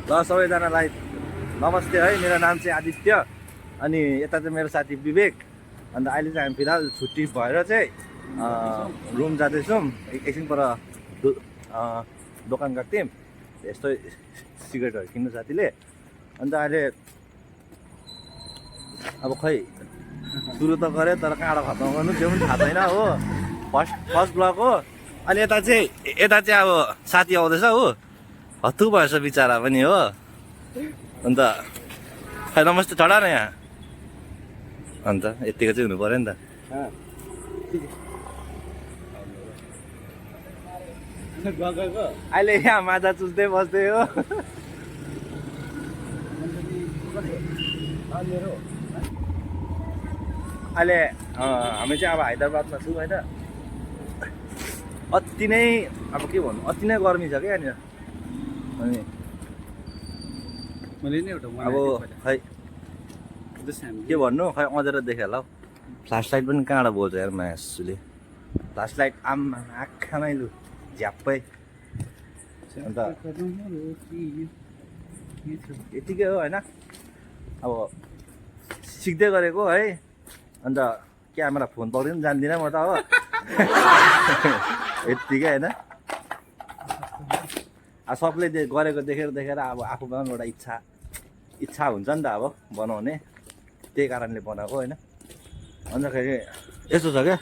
ल सबैजनालाई नमस्ते है। मेरो नाम चाहिँ आदित्य अनि यता चाहिँ मेरो साथी विवेक। अन्त अहिले चाहिँ हामी फिलहाल छुट्टी भएर चाहिँ रुम जाँदैछौँ। एकछिन पर दोकान गएको थियौँ, यस्तो सिगरेटहरू किन्नु साथीले। अन्त अहिले अब खै सुरु त गऱ्यो तर कहाँबाट खत्तम गर्नु त्यो पनि थाहा छैन हो। फर्स्ट ब्लग हो। अनि यता चाहिँ अब साथी आउँदैछ हो, हत्तु भएछ बिचरा पनि हो। अन्त खै नमस्ते चढा न यहाँ। अन्त यतिको चाहिँ हुनु पऱ्यो नि त। अहिले यहाँ माछा चुस्दै बस्दै हो। अहिले हामी चाहिँ अब हैदराबादमा छौँ होइन। अति नै अब के भन्नु, अति नै गर्मी छ क्या यहाँनिर। अनि अब खै के भन्नु, खै अँधेर देखेँ होला हौ। फ्ल्यास लाइट पनि कहाँबाट बोल्छ यार मासुले। फ्ल्यास लाइट आँखामै लु झ्याप्पै। अन्त यतिकै हो होइन। अब सिक्दै गरेको है। अन्त क्यामेरा फोन पक्रिनु जान्दिनँ म त हो। यत्तिकै होइन। अब सबले गरेको देखेर अब आफूमा पनि एउटा इच्छा हुन्छ नि त अब बनाउने। त्यही कारणले बनाएको होइन। अन्तखेरि यस्तो छ क्या,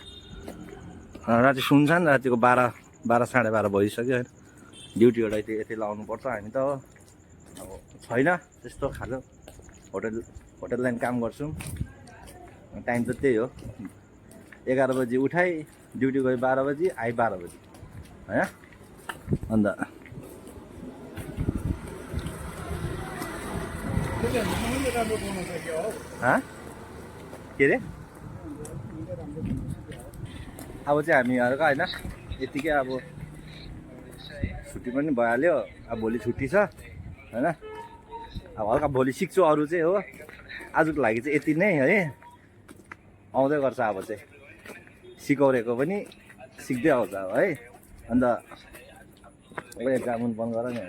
राति सुनसान, रातिको 12 साढे 12 भइसक्यो होइन। ड्युटी एउटा यति लाउनुपर्छ हामी त। अब छैन त्यस्तो खालको। होटल लाइन काम गर्छौँ। टाइम त त्यही हो, 11 बजी उठाइ ड्युटी गयो 12 बजी आइ 12 बजी होइन। अन्त के अरे अब चाहिँ हामीहरूको होइन यतिकै अब छुट्टी पनि भइहाल्यो। अब भोलि छुट्टी छ होइन। अब हल्का भोलि सिक्छु अरू चाहिँ हो। आजको लागि चाहिँ यति नै है। आउँदै गर्छ अब चाहिँ सिकाउरेको पनि सिक्दै आउँछ अब है। अन्त जामुन बन्द गर नि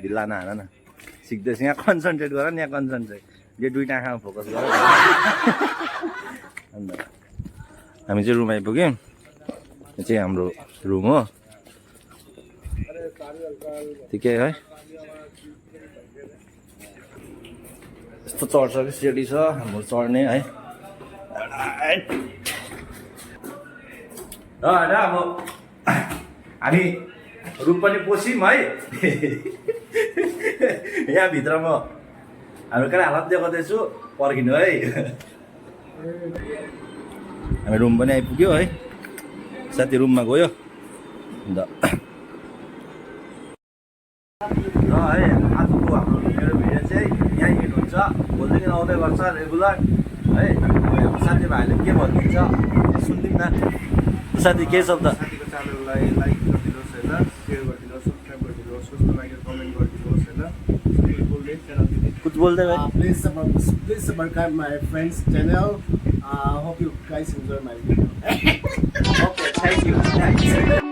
ढिल्ला नहान न। सिक्दैछु यहाँ कन्सन्ट्रेट गर नि, यहाँ कन्सन्ट्रेट। यो दुइटा आँखामा फोकस गर। अन्त हामी चाहिँ रुम आइपुग्यौँ। यो चाहिँ हाम्रो रुम हो। ठिकै है। यस्तो चढ्छ कि सिडी छ हाम्रो चढ्ने है। र होइन अब हामी रुम पनि पस्यौँ है। यहाँभित्र म हाम्रो कहाँ हालत देखाउँदैछु, पर्खिनु है। हामी रुम पनि आइपुग्यो है। साथी रुममा गयो। अन्त र है आजको हाम्रो मेरो भिडियो चाहिँ यहीँ हिट हुन्छ। भोलि दिन आउँदै गर्छ रेगुलर है। साथीभाइले के भनिदिन्छ सुनिदिउँ न। साथी के शब्द? साथीको च्यानललाई लाइक गरिदिनुहोस् होइन, सेयर गरिदिनुहोस्, सब्सक्राइब गरिदिनुहोस्, कस्तो लाग्यो कमेन्ट गरिदिनुहोस् होइन। कुछ बोल्दै भाइ? Please subscribe my friend's channel. Hope you guys enjoy my video. Okay, thank you.